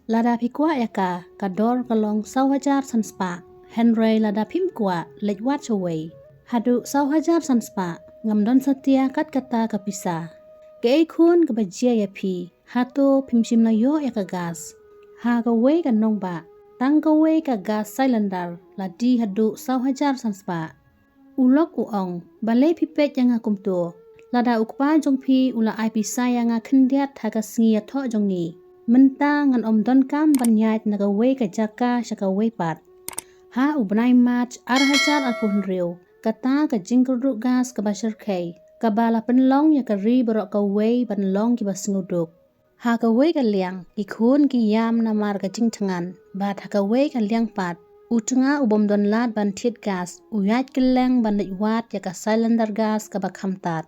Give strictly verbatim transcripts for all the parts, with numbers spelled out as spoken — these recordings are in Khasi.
Lada phi kwah ïa ka, ka dor ka long saw hajar san spah. Hynrei lada phim kwah, leit wad shawei. Haduh saw hajar san spah, ngam don satia kat kata ka pisa. Kaei khun kaba jia ïa phi, hato phim shym la ïoh ïa ka gas? Ha kawei ka nongbah, tang kawei ka gas cylinder, la die haduh saw hajar san spah. U lok u ong, balei phi peit ïa nga kumto? Lada u kpa jong phi u la ai pisa ïa nga khyndiat ha ka sngi ïathoh jong ngi, mynta ngan ym donkam ban ïaid na kawei ka jaka sha kawei pat. Ha u bnai March ar hajar arphew hynriew, kata ka jingkyrduh gas kaba shyrkhei, kaba la pynlong ïa ka ri baroh kawei ban long kiba sngewduk. Ha kawei ka liang, ki khun ki ïam namar ka jingthngan, bad ha kawei ka liang pat, u tnga u bym don lad ban thied gas, u ïaid kylleng ban leit wad ïa ka cylinder gas kaba kham tad.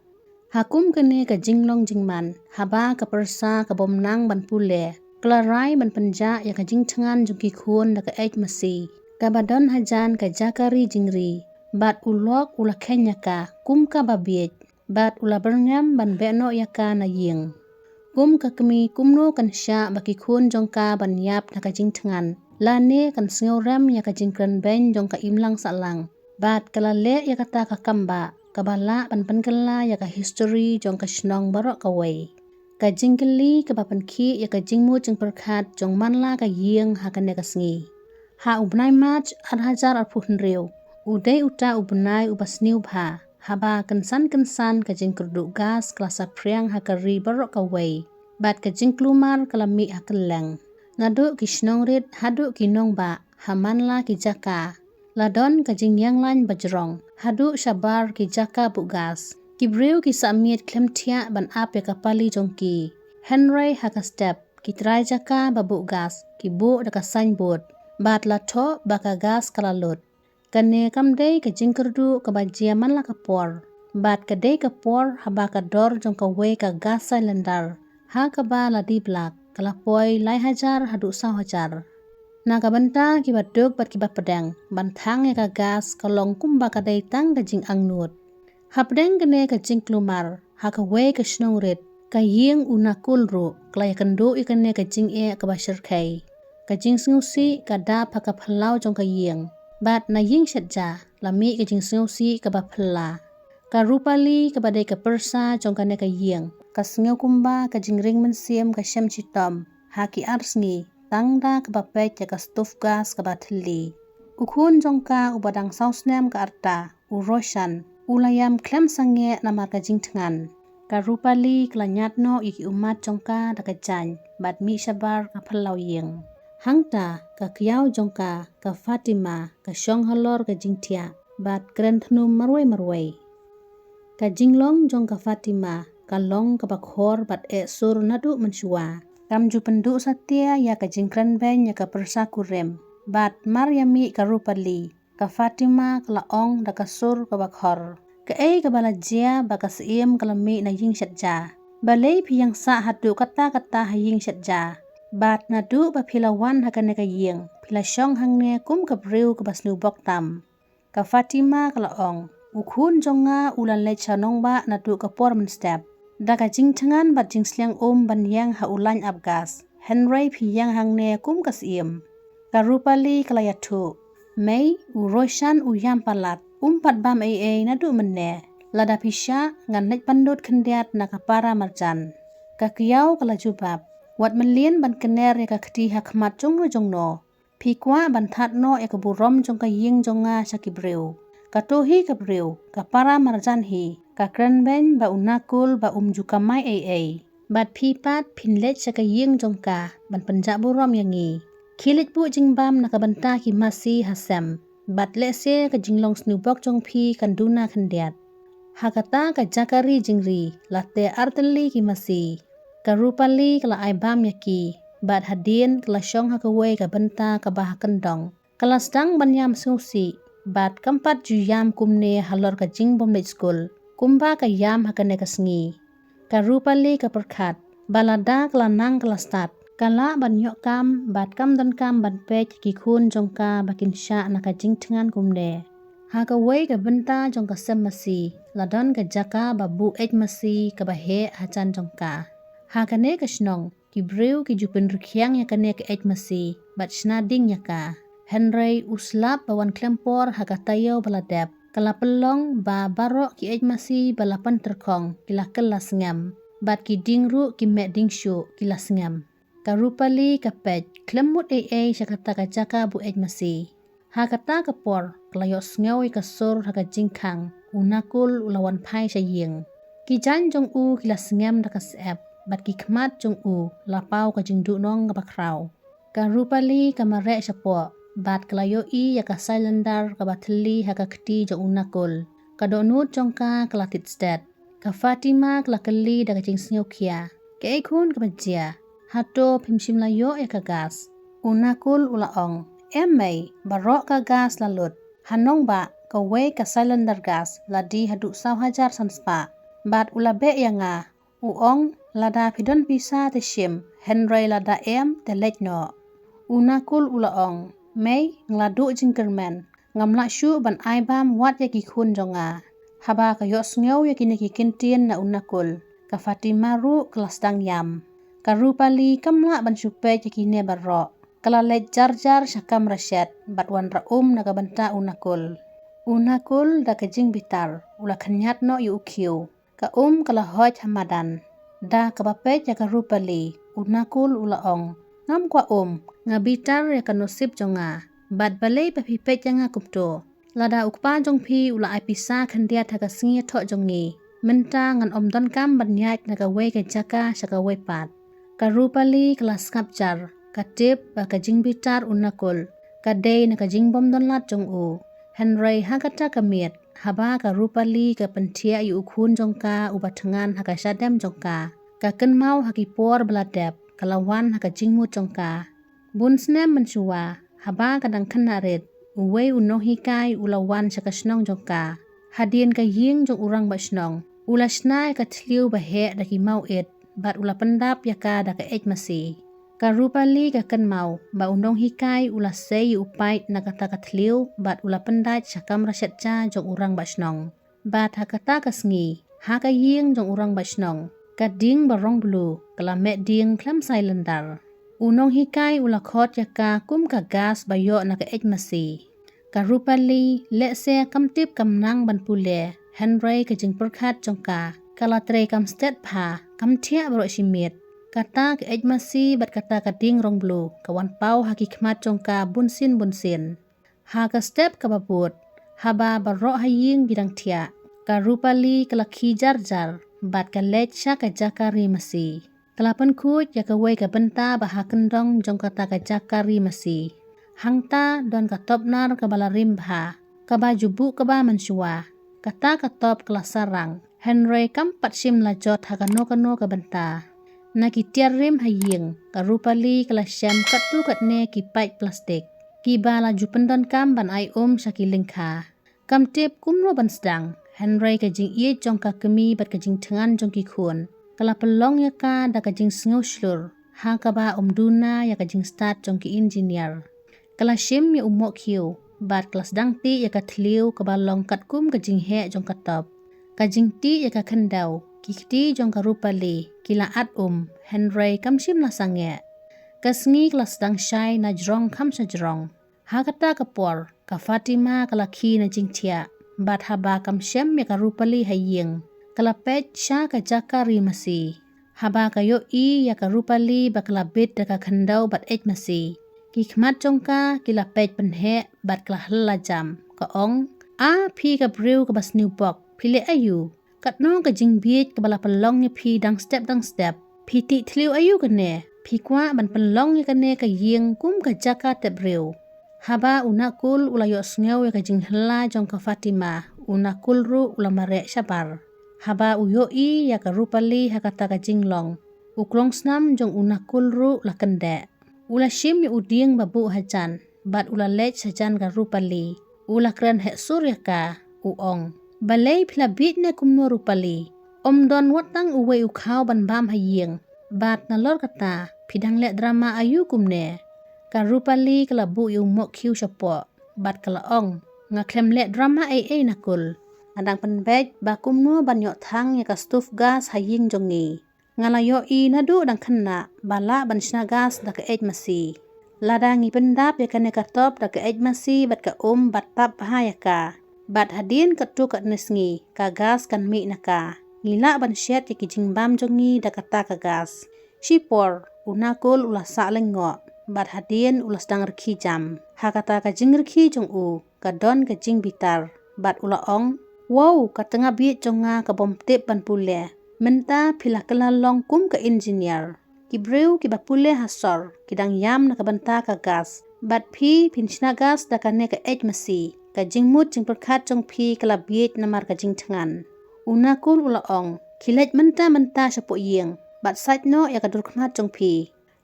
Ha kum kane ka jinglong jingman, haba ka pyrsa ka bym nang ban pule, ka la rai ban pynjah ïa ka jingthngan jong ki khun da ka eit masi, kaba don hajan ka jaka ri jingri, bad u lok u la kheiñ ïa ka, kum kaba bieit, bad u la byrngem ban beh noh ïa ka na ïing. Kum ka kmie kumno kan shah ba ki khun jong ka ban ïap na ka jingthngan, lane kan sngew rem ïa ka jingkren beiñ jong ka imlang sahlang. Bad ka la leh ïa kata ka kam ba, kaba lah ban pynkylla ïa ka history jong ka shnong baroh kawei. Ka jingkylli kaba pynkhih ïa ka jingmut jingpyrkhat jong man la ka ïing ha kane ka sngi. Ha u bnai March ar hajar arphew hynriew, u dei uta u bnai uba sniew bha, haba kynsan kynsan ka jingkyrduh gas ka la saphriang ha ka ri baroh kawei, bad ka jingkulmar ka la mih ha kylleng. Naduh ki shnong rit haduh ki nongbah, ha man la ki jaka, la don ka jingïeng lain bajrong, haduh shabar ki jaka buh gas. Ki briew ki sah miet khlem thiah ban ap ïa ka pali jong ki. Hynrei ha ka step, ki trai jaka ba buh gas, ki buh da ka signboard, bad la thoh ba ka gas ka la lut. Kane kam dei ka jingkyrduh kaba jia man la ka por, bad ka dei ka por haba ka dor jong kawei ka gas cylinder, ha kaba la die blak, ka la poi lai hajar haduh saw hajar. Na ka bynta kiba duk bad kiba pdeng, ban thang ïa ka gas ka long kumba ka dei tang ka jingangnud. Hapdeng kane ka jingkulmar, ha kawei ka shnong rit, ka ïing u Nakul ruh, ka la ïakynduh ïa kane ka jingeh kaba shyrkhei. Ka jingsngewsih ka dap ha ka phyllaw jong ka ïing. Bad na ïing shet ja, la mih ka jingsngewsih kaba phylla. Ka Rupali kaba dei ka pyrsa jong kane ka ïing, ka sngew kumba ka jingring mynsiem ka shem shitom, ha ki ar sngi, tang da kaba peit ïa ka stove gas kaba thylli. U khun jong ka uba dang saw snem ka rta, u Roshan, u la ïam khlem sangeh namar ka jingthngan. Ka Rupali ka la ñiad noh ïa ki ummat jong ka da ka jaiñ, bad mih shabar ka phyllaw ïing. Hangta, ka kyiaw jong ka, ka Fatima, ka shong halor ka jingthiah, bad kren thnum marwei marwei. Ka jinglong jong ka Fatima, ka long kaba khor bad eh sur naduh mynshuwa. Kam ju pynduh satia ïa ka jingkren beiñ ïa ka pyrsa kurim, bad mar ïa mih ka Rupali, ka Fatima ka la ong da ka sur kaba khor. Kaei kaba la jia ba ka Syiem ka la mih na ïing shet ja? Balei phi ïeng sah haduh katta katta ha ïing shet ja? Bad naduh ba phi la wan ha kane ka ïing, phi la shong hangne kum ka briew kaba sniew bok tam. Ka Fatima ka la ong, u khun jong nga u la leit sha nongbah naduh ka por mynstep, da ka jingthngan bad jingsliang um ban ïeng ha u lain ap gas. Hynrei phi ïeng hangne kum ka Syiem. Ka Rupali ka la ïathuh, mei, u Roshan u ïam palat, um pat bam ei ei naduh mynne. Lada phi shah, ngan leit pynlut khyndiat na ka para marjan. Ka kyiaw ka la jubab, wat mlien ban kner ïa ka kti ha khmat jongno jongno. Phi kwah ban thad noh ïa ka burom jong ka ïing jong nga sha ki briew. Kato hi ka briew, ka para marjan hi, ka kren beiñ ba u Nakul ba um ju kamai ei ei. Bad phi pat phin leit sha ka ïing jong ka, ban pynjah burom ïa ngi. Khie leit buh jingbam na ka bynta ki masi ha sem. Bad lehse ka jinglong sniew bok jong phi kan duna khyndiat. Ha kata ka jaka ri jingri, la teh artylli ki masi. Ka Rupali ka la ai bam ïa ki, bad hadien ka la shong ha kawei ka bynta kaba ha kyndong. Ka la sdang ban ïam sngewsih, bad kam pat ju ïam kumne halor ka jingbym leit skul, kumba ka ïam ha kane ka sngi. Ka Rupali ka pyrkhat, ba lada ka la nang ka la stad, ka lah ban ïoh kam, bad kam donkam ban peit ki khun jong ka ba kin shah na ka jingthngan kumne. Ha kawei ka bynta jong ka sem masi, la don ka jaka ba buh eit masi kaba heh hajan jong ka. Ha kane ka shnong, Ki briew ki ju pynrkhiang ïa kane ka eit masi bad shna ding ïa ka. Hynrei u slap ba wan khlem por ha ka taïew ba la dep. Ka la pynlong ba baroh ki eit masi ba la pyntyrkhong ki la kylla sngem bad ki dieng ruh ki meh dieng shuh ki la sngem. Ka Rupali ka peit khlem mut ei ei sha kata ka jaka buh eit masi. Ha kata ka por ka la ïohsngew ïa ka sur ha ka jingkhang, u Nakul u la wan phai sha ïing. Ki jaiñ jong u ki la sngem da ka syep bad ki khmat jong u la paw ka jingduhnong kaba khraw. Ka Rupali ka mareh shapoh bad ka la ïohi ïa ka cylinder kaba thylli ha ka kti jong u Nakul. Ka dohnud jong ka ka la tied stet. Ka Fatima ka la kylli da ka jingsngewkhia, kaei khun kaba jia? Hato phim shym la ïoh ïa ka gas? U Nakul u la ong, em mei, baroh ka gas la lut. Ha nongbah kawei ka cylinder gas la die haduh saw hajar san spah. Bad u la beh ïa nga. U ong, lada phi don pisa te shim, hynrei lada em te leit noh. U Nakul u la ong, mei, nga la duh jingkyrmen. Ngam lah shuh ban ai bam wat ïa ki khun jong nga. Haba ka ïohsngew ïa kine ki kyntien na u Nakul, ka Fatima ruh ka la sdang ïam. Ka Rupali kam lah ban shu peit ïa kine baroh. Ka la leit jar jar sha kamra shet bad wanrah um na ka bynta u Nakul. U Nakul da ka jingbitar u la khynñiat noh ïa u khiew. Ka um ka la hoit ha madan. Da kaba peit ïa ka Rupali, u Nakul u la ong, ngam kwah um, nga bitar ïa ka nosip jong nga. Bad balei ba phi peit ïa nga kumto? Lada u kpa jong phi u la ai pisa khyndiat ha ka sngi ïathoh jong ngi, mynta ngan ym donkam ban ïaid na kawei ka jaka sha kawei pat. Ka Rupali ka la sngap jar, ka tip ba ka jingbitar u Nakul ka dei na ka jingbymdonlad jong u. Hynrei ha kata ka miet, haba ka Rupali ka pynthiah ïa u khun jong ka uba thngan ha ka shadem jong ka, ka kynmaw ha ki por ba la dep, ka la wan ha ka jingmut jong ka. Bun snem mynshuwa, haba ka dang khynnah rit, uwei u nonghikai u la wan sha ka shnong jong ka. Hadien ka ïing jong u rangbah shnong, u la shna ïa ka thliew ba heh da ki mawit, bad u la pyndap ïa ka da ka eit masi. Ka Rupali ka kynmaw ba u nonghikai u la sei ïa u paip na kata ka thliew bad u la pyndait sha kamra shet ja jong u rangbah shnong. Bad ha kata ka sngi, ha ka ïing jong u rangbah shnong, ka dieng ba rong blue ka la meh dieng khlem cylinder. U nonghikai u la khot ïa ka kum ka gas ba ïoh na ka eit masi. Ka Rupali lehse kam tip kam nang ban pule, hynrei ka jingpyrkhat jong ka ka la trei kam stet bha, kam thiah baroh shi miet. Kata ka eit masi bad kata ka dieng rong blue ka wan paw ha ki khmat jong ka bunsien bunsien. Ha ka step kaba bud, haba baroh ha ïing ki dang thiah, ka Rupali ka la khie jar jar bad ka leit sha ka jaka ri masi. Ka la pynkhuid ïa kawei ka bynta ba ha kyndong jong kata ka jaka ri masi. Hangta don ka top nar kaba la rim bha, kaba ju buh kaba mynshuwa. Kata ka top ka la sarang, hynrei kam pat shym la jot ha kano kano ka bynta. Na ki tiar rim ha ïing, ka Rupali ka la shem katto katne ki paip plastik, kiba la ju pyndonkam ban ai um sha ki lyngkha. Kam tip kumno ban sdang, hynrei ka jingïeit jong ka kmie bad ka jingthngan jong ki khun ka la pynlong ïa ka da ka jingsngew shlur, ha kaba ym duna ïa ka jingstad jong ki engineer. Ka la shim ïa u mohkhiew bad ka la sdang tih ïa ka thliew kaba long katkum ka jingheh jong ka top. Ka jingtih ïa ka khyndew, ki kti jong ka Rupali ki la at um, hynrei kam shym la sangeh. Ka sngi ka la sdang shai na jrong kham sha jrong. Ha kata ka por, ka Fatima ka la khie na jingthiah, bad haba kam shem ïa ka Rupali ha ïing, ka la peit sha ka jaka ri masi. Haba ka ïohi ïa ka Rupali ba ka la bit da ka khyndew bad eit masi, ki khmat jong ka ki la peit pynheh bad ka la hylla jam. Ka ong, a phi ka briew kaba sniew bok, phi leh aïu? Katno ka jingbieit kaba la pynlong ïa phi dang step dang step? Phi tih thliew aïu kane? Phi kwah ban pynlong ïa kane ka ïing kum ka jaka tep briew? Haba u Nakul u la ïohsngew ïa ka jinghylla jong ka Fatima, u Nakul ruh u la mareh shabar. Haba u ïohi ïa ka Rupali ha kata ka jinglong, u klongsnam jong u Nakul ruh la kyndeh. U la shim ïa u dieng ba buh hajan, bad u la leit shajan ka Rupali. U la kren heh sur ïa ka, u ong, balei phi la bieit ne kumno Rupali? Ym don wat tang uwei u khaw ban bam ha ïing, bad nalor kata phi dang leh drama aïu kumne? Ka Rupali ka la buh ïa u mohkhiew shapoh bad ka la ong, nga khlem leh drama ei ei Nakul. Nga dang pynbeit ba kumno ban ïoh thang ïa ka stove gas ha ïing jong ngi. Nga la ïohi naduh dang khynnah ba lah ban shna gas da ka eit masi. Lada ngi pyndap ïa kane ka top da ka eit masi bad ka um bad tap bha ïa ka, bad hadien katto katne sngi ka gas kan mih na ka, ngi lah ban shet ïa ki jingbam jong ngi da kata ka gas. Shipor u Nakul u la sah lyngngoh bad hadien u la sdang rkhie jam. Ha kata ka jingrkhie jong u ka don ka jingbitar bad u la ong, "Wow, ka tnga bieit jong nga ka bym tip ban pule. Mynta phi la kylla long kum ka engineer. Ki briew kiba pule ha sor ki dang ïam na ka bynta ka gas, bad phi phin shna gas da kane ka eit masi. Ka jingmut jingpyrkhat jong phi ka la bieit namar ka jingthngan." U Nakul u la ong, "Khie leit mynta mynta shapoh ïing bad sait noh ïa ka dur khmat jong phi.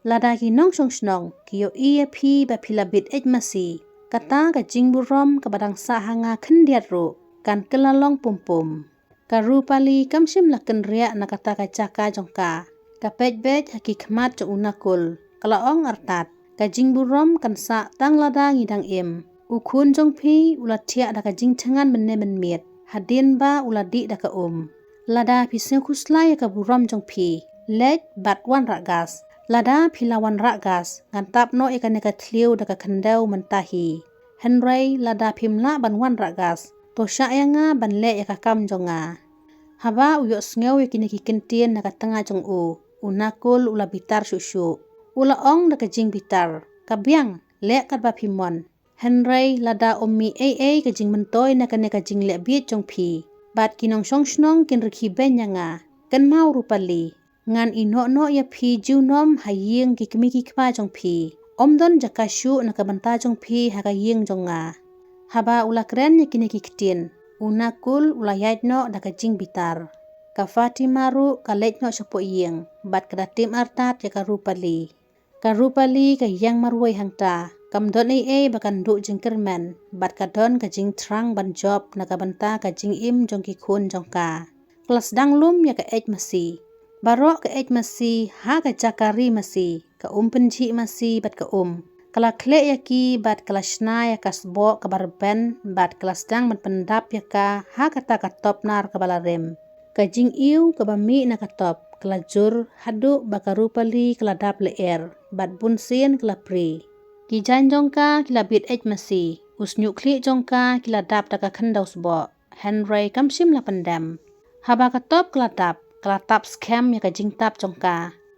Lada ki nongshong shnong ki ïohi ïa phi ba phi la bit eit masi, kata ka jingburom kaba dang sah ha nga khyndiat ruh kan kylla long pum pum." Ka Rupali kam shym la kynriah na kata ka jaka jong ka. Ka peit beit ha ki khmat jong u Nakul, ka la ong artat, "Ka jingburom kan sah tang lada ngi dang im. U khun jong phi u la thiah da ka jingthngan mynne mynmiet hadien ba u la dih da ka um. Lada phi sngewkhuslai ïa ka burom jong phi, leit bad wanrah gas. Lada phi la wanrah gas, ngan tap noh ïa kane ka thliew da ka khyndew mynta hi. Hynrei lada phim lah ban wanrah gas, to shah ïa nga ban leh ïa ka kam jong nga." Haba u ïohsngew ïa kine ki kyntien na ka tnga jong u, u Nakul u la bitar shuh shuh. U la ong da ka jingbitar, "Ka biang, leh katba phi mon. Hynrei lada ym mih ei ei ka jingmyntoi na kane ka jingleh bieit jong phi, bad ki nongshong shnong kin rkhie beiñ ïa nga. Kynmaw Rupali, ngan ïehnoh noh ïa phi junom ha ïing ki kmie ki kpa jong phi. Ym don jaka shuh na ka bynta jong phi ha ka ïing jong nga." Haba u la kren ïa kine ki ktien, u Nakul u la ïaid noh da ka jingbitar. Ka Fatima ruh ka leit noh shapoh ïing bad ka da tim artat ïa ka Rupali. Ka Rupali ka ïeng marwei hangta, kam don ei ei ba kan duh jingkyrmen, bad ka don ka jingthrang ban jop na ka bynta ka jingim jong ki khun jong ka. Ka la sdang lum ïa ka eit masi. Baroh ka eit masi ha ka jaka ri masi, ka um pynjhih masi bad ka um. Ka la khleh ïa ki bad ka la shna ïa ka sboh kaba rben bad ka la sdang ban pyndap ïa ka ha kata ka top nar kaba la rim. Ka jingïew kaba mih na ka top ka la jur haduh ba ka Rupali ka la dap lyer bad bunsien ka la pri. Ki jaiñ jong ka ki la bit eit masi, u shñiuh khlieh jong ka ki la dap da ka khyndew sboh, hynrei kam shym la pyndem. Haba ka top ka la dap, ka la tap skhem ïa ka jingtap jong ka.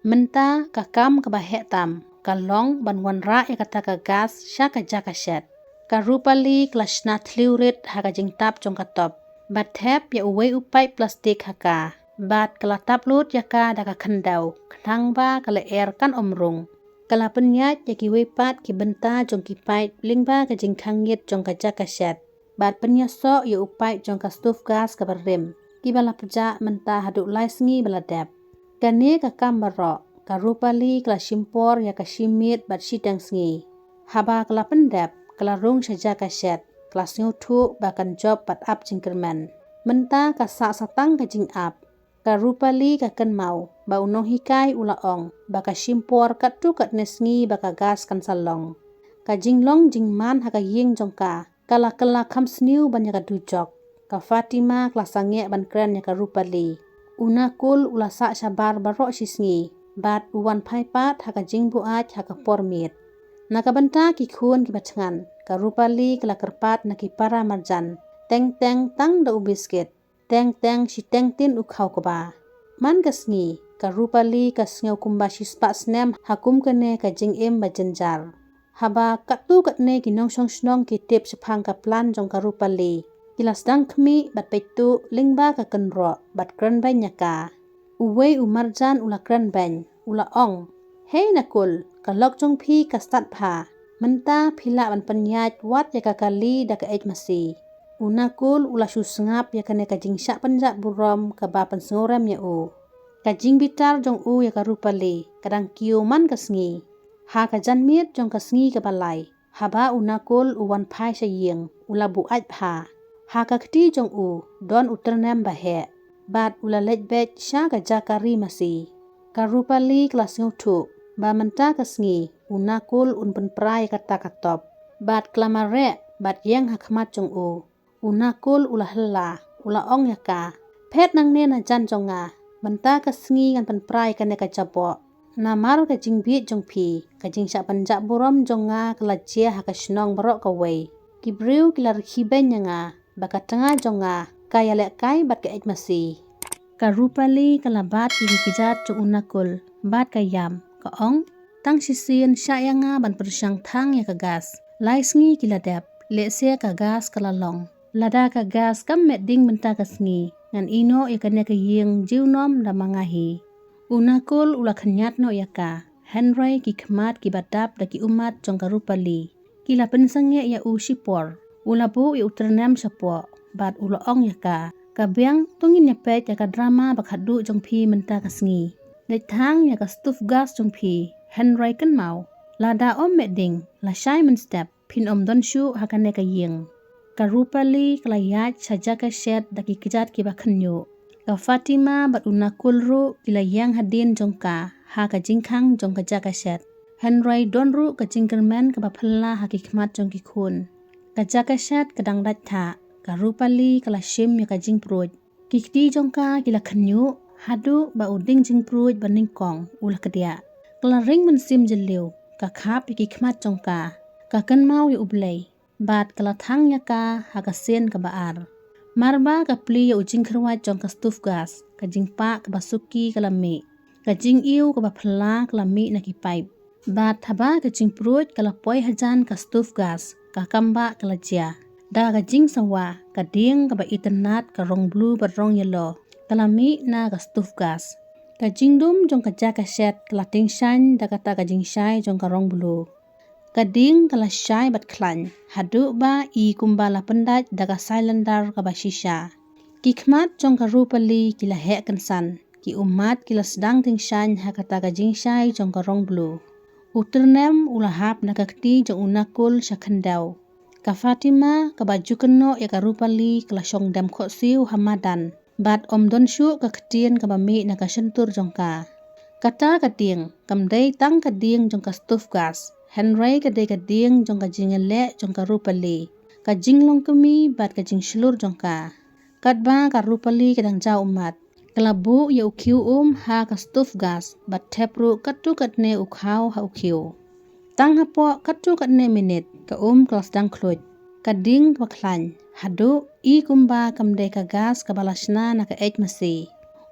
Mynta ka kam kaba heh tam ka long ban wanrah ïa kata ka gas sha ka jaka shet. Ka Rupali ka la shna thliew rit ha ka jingtap jong ka top, bad thep ïa uwei u paip plastik ha ka, bad ka la tap lut ïa ka da ka khyndew, khnang ba ka lyer kan ym rung. Ka la pynïaid ïa kiwei pat ki bynta jong ki paip lyngba ka jingkhang ïit jong ka jaka shet, bad pynïasoh ïa u paip jong ka stove gas kaba rim, kiba la pjah mynta haduh lai sngi ba la dep. Kane ka kam baroh ka Rupali ka la shim por ïa ka shi miet bad shiteng sngi. Haba ka la pyndep, ka la rung sha jaka shet, ka la sngewthuh ba kan jop bad ap jingkyrmen. Mynta ka sah sa tang ka jingap. Ka Rupali ka kynmaw ba u nonghikai u la ong ba ka shim por katto katne sngi ba ka gas kan sa long. Ka jinglong jingman ha ka ïing jong ka ka la kylla kham sniew ban ïa ka dujok. Ka Fatima ka la sangeh ban kren ïa ka Rupali. U Nakul u la sah shabar baroh shi sngi bad u wan phai pat ha ka jingbuaid ha ka por miet. Na ka bynta ki khun kiba thngan, ka Rupali ka la kyrpad na ki para marjan, teng teng tang da u biskit, teng teng shiteng tin u khaw kba. Man ka sngi ka Rupali ka sngew kumba shispah snem ha kum kane ka jingim ba jynjar. Haba katto katne ki nongshong shnong ki tip shaphang ka plan jong ka Rupali, ki la sdang khmih bad peit tuh lyngba ka kynroh bad kren beiñ ïa ka. Uwei u marjan u la kren beiñ, u la ong, "Hei Nakul, ka lok jong phi ka stad bha. Mynta phi lah ban pynïaid wat ïa ka kali da ka eit masi." U Nakul u la shu sngap ïa kane ka jingshah pynjah burom kaba pynsngewrem ïa u. Ka jingbitar jong u ïa ka Rupali ka dang kiew man ka sngi. Ha ka janmiet jong ka sngi kaba lai, haba u Nakul u wan phai sha ïing, u la buaid bha. Ha ka kti jong u don u tyrnem ba heh, bad u la leit beit sha ka jaka ri masi. Ka Rupali ka la sngewthuh ba mynta ka sngi u Nakul un pynpra ïa kata ka top, bad ka la mareh bad ïeng ha khmat jong u. U Nakul u la hylla, u la ong ïa ka, "Phet nangne na jan jong nga, Mynta ka sngi ngan pynpra ïa kane ka jaboh. Namar ka jingbieit jong phi, ka jingshah pynjah burom jong nga ka la jia ha ka shnong baroh kawei. Ki briew ki la rkhie beiñ ïa nga, ba ka tnga jong nga ka ïalehkai bad ka eit masi. Ka Rupali ka la bat ïa ki kjat jong u Nakul bad ka ïam, ka ong, tang shisien shah ïa nga ban pyrshang thang ïa ka gas. Lai sngi ki la dep, lehse ka gas ka la long. Lada ka gas kam met ding mynta ka sngi, ngan ïehnoh ïa kane ka ïing junom da ma nga hi. U Nakul u la khynñiat noh ïa ka, hynrei ki khmat kiba dap da ki ummat jong ka Rupali ki la pynsangeh ïa u shipor. U la buh ïa u tyrnem shapoh bad u la ong ïa ka, ka biang, to ngin ïa peit ïa ka drama ba khadduh jong phi mynta ka sngi. Leit thang ïa ka stove gas jong phi, hynrei kynmaw, lada ym met ding, lashai mynstep phin ym don shuh ha kane ka ïing. Ka Rupali ka la ïaid sha jaka shet da ki kjat kiba khynñiuh. Ka Fatima bad u Nakul ruh ki la ïeng hadien jong ka ha ka jingkhang jong ka jaka shet. Hynrei don ruh ka jingkyrmen kaba phylla ha ki khmat jong ki khun. Ka jaka shet ka dang dait thah, ka Rupali ka la shim ïa ka jingpruid. Ki kti jong ka ki la khynñiuh haduh ba u dieng jingpruid ba nyngkong u la kdiah. Ka la ring mynsiem jylliew, ka khap ïa ki khmat jong ka, ka kynmaw ïa U Blei bad ka la thang ïa ka ha ka sien kaba ar. Marba ka plie ïa u jingkhyrwait jong ka stove gas, ka jingpah kaba suki ka la mih, ka jingiew kaba phylla ka la mih na ki paip. Bad haba ka jingpruid ka la poi hajan ka stove gas, ka kambah ka la jia. Da ka jingsawa, ka dieng kaba itynnad ka rong blue bad rong yellow ka la mih na ka stove gas. Ka jingdum jong ka jaka shet ka la tyngshaiñ da kata ka jingshai jong ka rong blue. Ka dieng ka la shai bad khlaiñ haduh ba i kumba la pyndait da ka cylinder kaba shisha. Ki khmat jong ka Rupali ki la heh kynsan, ki ummat ki la sdang tyngshaiñ ha kata ka jingshai jong ka rong blue. U tyrnem u la hap na ka kti jong u Nakul sha khyndew. Ka Fatima kaba ju kynnoh ïa ka Rupali ka la shong dem khohsiew ha madan bad ym don shuh ka ktien kaba mih na ka shyntur jong ka. Kata ka dieng kam dei tang ka dieng jong ka stove gas, hynrei ka dei ka dieng jong ka jingïaleh jong ka Rupali, ka jinglong kmie bad ka jingshlur jong ka. Katba ka Rupali ka dang jaw ummat, ka la buh ïa u khiew um ha ka stove gas bad thep ruh katto katne u khaw ha u khiew. Tang hapoh katto katne minit ka um ka la sdang khluit. Ka dieng kaba khlaiñ haduh i kumba kam dei ka gas kaba la shna na ka eit masi.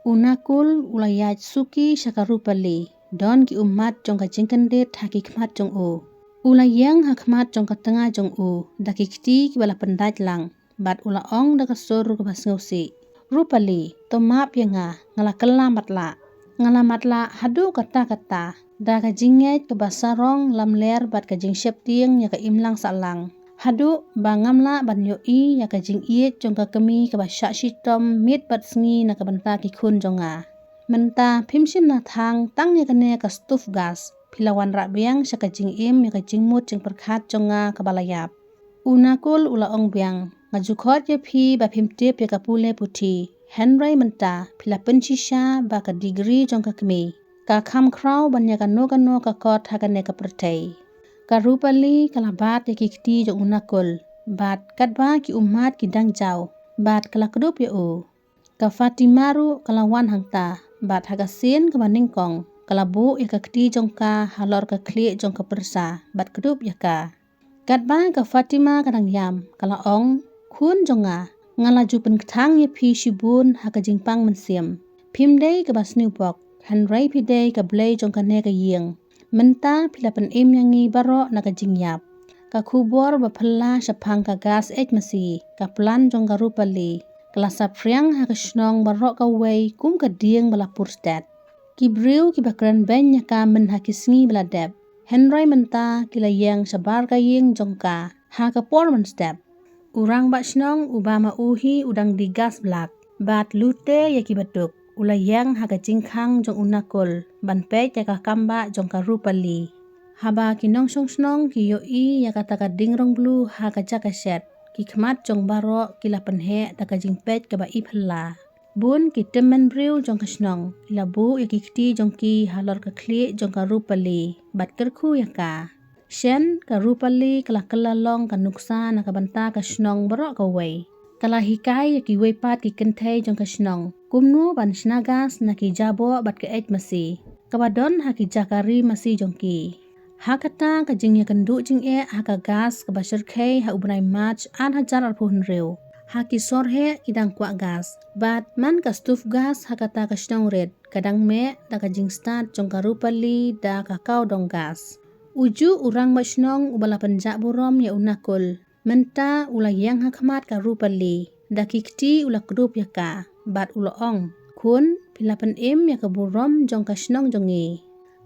U Nakul u la ïaid suki sha ka Rupali, don ki ummat jong ka jingkyndit ha ki khmat jong u. U la ïeng ha khmat jong ka tnga jong u da ki kti kiba la pyndait lang bad u la ong da ka sur kaba sngewsih, Rupali, to map ïa nga, nga la kylla matlah. Nga la matlah haduh katta katta da ka jingngeit kaba sarong lamler bad ka jingsheptieng ïa ka imlang sahlang, haduh ba ngam lah ban ïohi ïa ka jingïeit jong ka kmie kaba shah shitom miet bad sngi na ka bynta ki khun jong nga. Mynta phim shym la thang tang ïa kane ka stove gas, phi la wanrah biang sha ka jingim ïa ka jingmut jingpyrkhat jong nga kaba la ïap. U Nakul u la ong biang, nga ju khot ïa phi ba phim tip ïa ka pule puthi, hynrei mynta phi la pynshisha ba ka degree jong ka kmie ka kham khraw ban ïa kano kano ka kot ha kane ka pyrthei. Ka Rupali ka la bat ïa ki kti jong u Nakul bad katba ki ummat ki dang jaw bad ka la kdup ïa u. Ka Fatima ruh ka la wan hangta bad ha ka sien kaba nyngkong ka la buh ïa ka kti jong ka halor ka khlieh jong ka pyrsa bad kdup ïa ka. Katba ka Fatima ka dang ïam ka la ong, khun jong nga, nga la ju pynkthang ïa phi shibun ha ka jingpang mynsiem. Phim dei kaba sniewbok, hynrei phi dei ka blei jong kane ka ïing. Mynta phi la pynim ïa ngi baroh na ka jingïap. Ka khubor ba phylla shaphang ka gas eit masi, ka plan jong ka Rupali, ka la saphriang ha ka shnong baroh kawei kum ka dieng ba la pur stet. Ki briew kiba kren beiñ ïa ka myn ha ki sngi ba la dep, hynrei mynta ki la ïeng shabar ka ïing jong ka ha ka por mynstep. U rangbah shnong uba ma u hi u dang die gas black bad lute ïa kiba duk, u la ïeng ha ka jingkhang jong u Nakul ban peit ïa ka kambah jong ka Rupali. Haba ki nongshong shnong ki ïohi ïa kata ka dieng rong blue ha ka jaka shet, ki khmat jong baroh ki la pynheh da ka jingpeit kaba iphylla. Bun ki tymmen briew jong ka shnong ki la buh ïa ki kti jong ki halor ka khlieh jong ka Rupali bad kyrkhu ïa ka. Shen ka Rupali ka la kylla long ka nuksa na ka bynta ka shnong baroh kawei. Ka la hikai ïa kiwei pat ki kynthei jong ka shnong kumno ban shna gas na ki jaboh bad ka eit masi kaba don ha ki jaka ri masi jong ki. Ha kata ka jingïakynduh jingeh ha ka gas kaba shyrkhei ha u bnai March ar hajar arphew hynriew, ha ki sorheh ki dang kwah gas bad man ka stove gas ha kata ka shnong rit ka dang meh da ka jingstad jong ka Rupali da ka kawdong gas. Uju u rangbah shnong uba la pynjah burom ïa u Nakul mynta u la ïeng ha khmat ka Rupali, da ki kti u la kdup ïa ka bad u la ong, khun, phi la pynim ïa ka burom jong ka shnong jong ngi.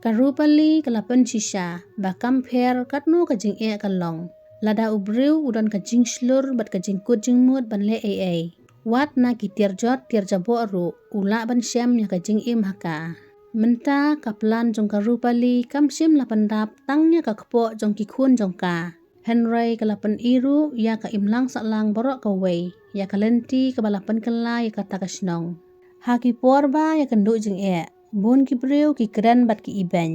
Ka Rupali ka la pynshisha ba kam pher katno ka jingeh ka long. Lada u briew u don ka jingshlur bad ka jingkut jingmut ban leh ei ei, wat na ki tiar jot tiar jaboh ruh u lah ban shem ïa ka jingim ha ka. Mynta ka plan jong ka Rupali kam shym la pyndap tang ïa ka kpoh jong ki khun jong ka, hynrei ka la pyni ruh ïa ka imlang sahlang baroh kawei ïa ka lynti kaba la pynkylla ïa kata ka shnong. Ha ki por ba ïakynduh jingeh, bun ki briew ki kren bad ki ibeiñ,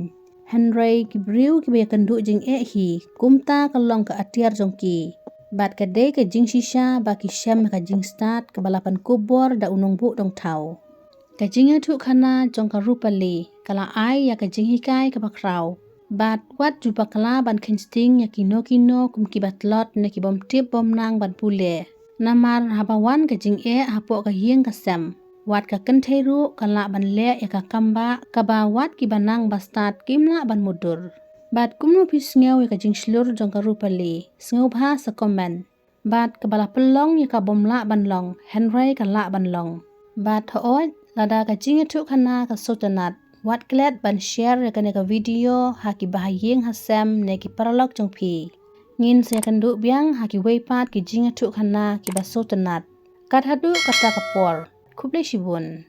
hynrei ki briew kiba ïakynduh jingeh hi kumta ka long ka atiar jong ki. Bad ka dei ka jingshisha ba ki shem ka jingstad kaba la pynkup bor da u nongbuh dongthaw. Ka jingïathuhkhana jong ka Rupali ka la ai ïa ka jinghikai kaba khraw. Bad wat ju bakla ban kheiñ sting ïa kino kino kum kiba tlot ne ki bym tip bym nang ban pule. Namar haba wan ka jingeh hapoh ka ïing ka sem, wat ka kynthei ruh ka lah ban leh ïa ka kam ba kaba wat kiba nang ba stad kim lah ban mutdur. Bad kumno phi sngew ïa ka jingshlur jong ka Rupali? Sngewbha sa comment. Bad kaba la pynlong ïa ka bym lah ban long, hynrei ka lah ban long. Bad hooid, lada ka jingïathuhkhana ka sngewtynnat, wat klet ban share ïa kane ka video ha ki bahaïing hasem ne ki paralok jong phi. Ngin sa ïakynduh biang ha kiwei pat ki jingïathuhkhana kiba sngewtynnat. Kat haduh kata ka por, khublei shibun.